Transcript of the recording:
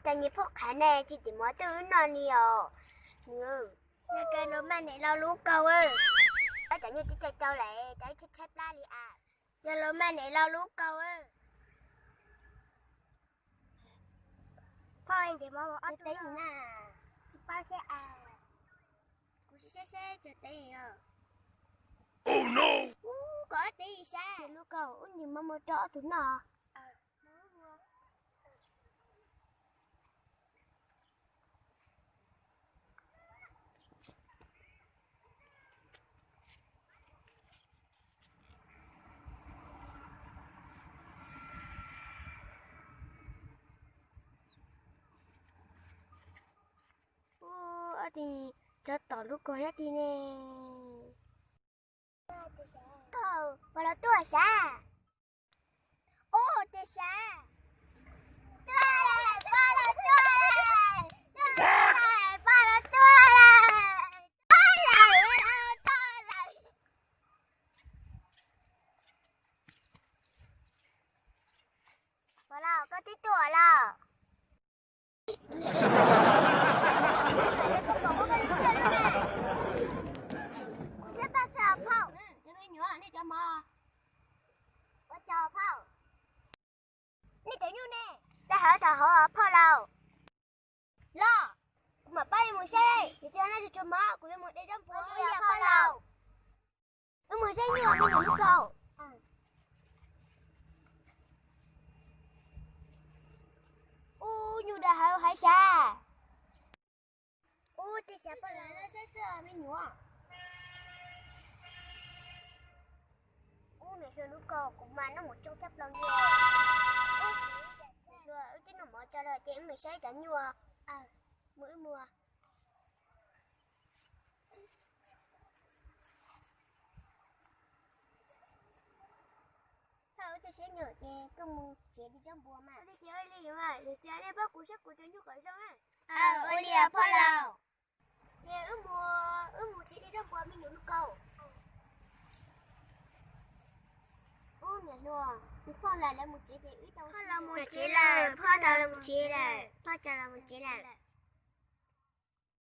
Cas nyias phooj qhav ne, tsis tim mov twb wb noj li os. Nws, yog kawg los mas niam laus lub kaus. Cov nyuj twb cai rau lawm, cov tshaib tshaib plab li as. Yog los mas niam laus lub kaus. Phauj, ntim mov ob tug na. Tsis paub thiab as. Kuv sim saib saib cov tev os. Ub, kom ob tev saib. Lub kaus, wb ntim mov mus rau ob tug noj. Ub, ob tug, tsov tom lub kaus nyob tid ne. Pog los tuaj sav. Ub, tus sav. Tuaj lawm, pog los tuaj lawm. Tuaj lawm, pog los tuaj lawm. Tuaj lawm, tuaj lawm. Pog laus, koj twb tuaj los? Kuv thiaj pab xwb phauj. Cov me nyuam, nej cov mov. Ua tsaug phauj. Nej cov nyuj ne? Dai hauv tau hauv phauj laus. Los, kuv mam pab mus saib, tiam sis nej tsuas mov, kuv yuav mus de zaub npua li phauj laus. Wb mus saib nyuj me nyuam lub kaus. Ub, nyuj dai hauv haiv sav. Ub, tej sav poj laus saib xwb me nyuam. Ub, niam hluas lub kaus, kuv mas noj mov tsoo tshaj plaws li. Niam hluas, wb twb noj mov tso lawm ces wb mus saib cov nyuj. Mus wb mus. Thauj wb tej siab nyuam ces koj mus tsev de zaub npua mas. Ua li ces ua li mas, niam txiv nej pab kuv saib kuv cov nyuj kom zoo na. Ua li os phauj laus. Ces wb mus, wb mus tsev de zaub npua me nyuam lub kaus. Ub, niam hluas, phauj laus lawv mus tsev ces wb tau, phauj laus mus tsev lawm, phauj laus mus tsev lawm, phauj laus mus tsev lawm.